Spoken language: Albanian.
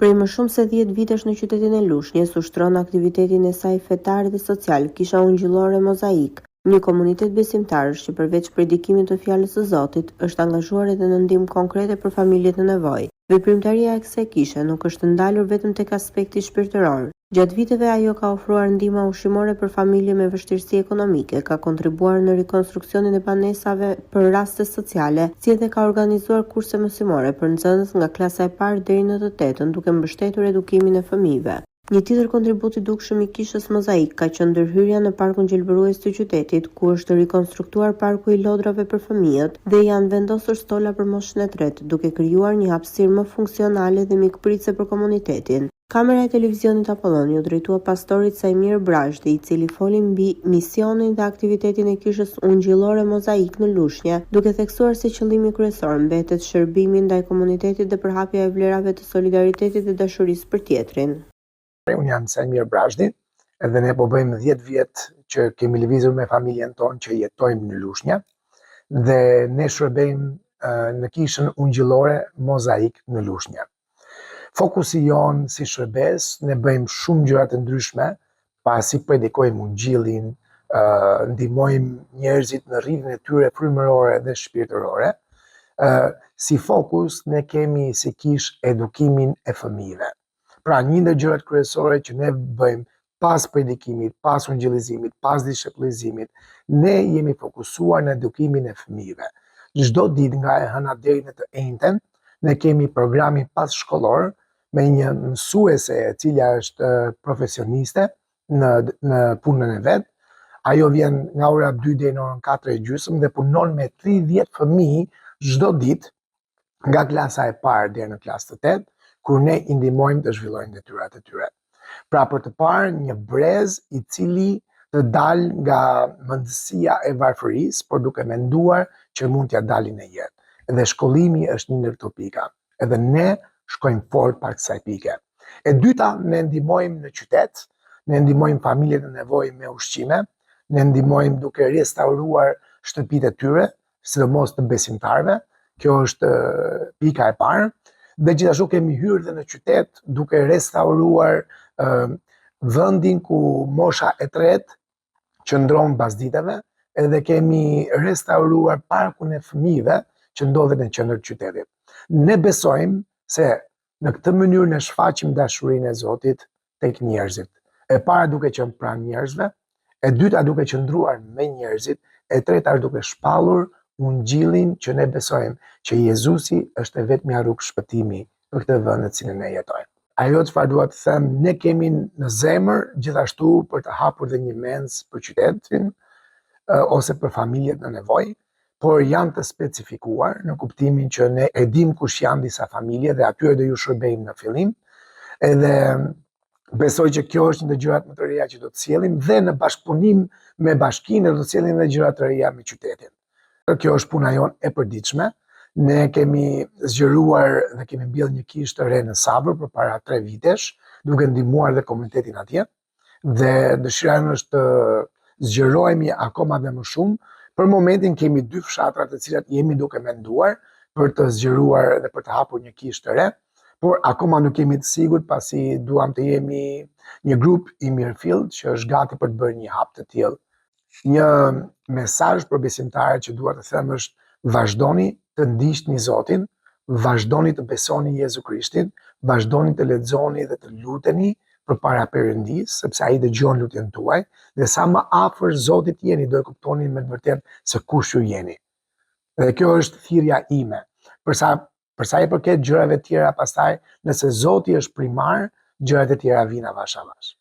Prej më shumë se dhjetë vitesh në qytetin e Lushnjes ushtron aktivitetin e saj fetar dhe social Kisha Ungjillore Mozaik, një komunitet besimtarësh që përveç predikimit të Fjalës së Zotit, është angazhuar edhe në ndihmë konkrete për familjet në nevojë. Veprimtaria e kësaj kishe nuk është ndalur vetëm tek aspekti shpirtëror. Gjatë viteve ajo ka ofruar ndihma ushqimore për familje me vështirësi ekonomike, ka kontribuar në rikonstruksionin e banesave për raste sociale, si edhe ka organizuar kurse mësimore për nxënës nga klasa e parë deri në të tetën, duke mbështetur edukimin e fëmijëve. Një tjetër kontribut i dukshëm i Kishës Mozaik ka qenë ndërhyrja në Parkun Gjelbërues të qytetit, ku është rikonstruktuar parku i lodrave për fëmijët dhe janë vendosur stola për moshën e tretë, duke krijuar një hapësirë më funksionale dhe mikpritëse për komunitetin. Kamera e televizionit Apollon iu drejtua pastorit Saimir Brazhdi, i cili foli mbi misionin dhe aktivitetin e Kishës Ungjillore Mozaik në Lushnje, duke theksuar se qëllimi kryesor mbetet shërbimi ndaj komunitetit dhe përhapja e vlerave të solidaritetit dhe dashurisë për tjetrin. Unë jam Saimir Brazhdi edhe ne po bëjmë 10 vjet që kemi lëvizur me familjen tonë që jetojmë në Lushnje dhe ne shërbejmë në Kishën Ungjillore Mozaik në Lushnje. Fokusi jonë si shërbesë, ne bëjmë shumë gjëra të ndryshme, pasi predikojmë ungjillin, ndihmojmë njerëzit në rritjen e tyre frymërore dhe shpirtërore. Si fokus ne kemi si kishë edukimin e fëmijëve. Pra një ndër gjërat kryesore që ne bëjmë pas predikimit, pas ungjillizimit, pas dishepullizimit, ne jemi fokusuar në edukimin e fëmijëve. Çdo ditë nga e hëna deri në të enjten, ne kemi programin pas shkollor me një mësuese e cila është profesioniste në në punën e vet. Ajo vjen nga ora 2 deri në orën 4 e gjysmë dhe punon me 30 fëmijë çdo ditë nga klasa e parë deri në klasë të tetë, kur ne i ndihmojmë të zhvillojnë detyrat e tyre. Pra për të parë një brez i cili të dalë nga mendësia e varfërisë, por duke menduar që mund t'ia dalin në jetë. Dhe shkollimi është një ndër këto pika. Edhe ne shkojmë fort pas kësaj pike. E dyta, ne ndihmojmë në qytet, ne ndihmojmë familjet në nevojë me ushqime, ne ndihmojmë duke restauruar shtëpitë e tyre, sidomos të besimtarëve. Kjo është pika e parë. Dhe gjithashtu kemi hyrë dhe në qytet duke restauruar vendin ku mosha e tretë qëndron pasditeve, edhe kemi restauruar parkun e fëmijëve që ndodhet në qendër të qytetit. Ne besojmë se Në këtë mënyrë ne shfaqim dashurinë e Zotit tek njerëzit. E para duke qenë pranë njerëzve, e dyta duke qëndruar me njerëzit, e treta është duke shpallur ungjillin që ne besojmë që Jezusi është e vetmja rrugë shpëtimi për këtë vend në të cilin ne jetojmë. Ajo çfarë dua të them, ne kemi në zemër gjithashtu për të hapur dhe një mensë për qytetin ose për familjet në nevojë, por janë të specifikuar në kuptimin që ne e dimë kush janë disa familje dhe atyre do ju shërbejmë në fillim. Edhe besoj që kjo është një ndër gjërat më të reja që do të sjellim dhe në bashkëpunim me bashkinë do të sjellim edhe gjëra të reja me qytetin. Kjo është puna jonë e përditshme. Ne kemi zgjeruar dhe kemi mbjellë një kishë të re në Savër përpara 3 vitesh, duke ndihmuar dhe komunitetin atje. dhe dëshira jonë është të zgjerohemi akoma dhe më shumë. Për momentin kemi dy fshatra të cilat jemi duke menduar për të zgjeruar dhe për të hapur një kishë të re, por akoma nuk jemi të sigurt pasi duam të jemi një grup i mirëfilltë që është gati për të bërë një hap të tillë. Një mesazh për besimtarët që dua të them është vazhdoni të ndiqni Zotin, vazhdoni të besoni Jezu Krishtin, vazhdoni të lexoni dhe të luteni përpara Perëndisë, sepse ai dëgjon lutjen tuaj dhe sa më afër Zotit jeni, do e kuptoni me të vërtetë se kush ju jeni. Dhe kjo është thirrja ime. Për sa për sa i përket gjërave të tjera pastaj, nëse Zoti është primar, gjërat e tjera vijnë avash avash.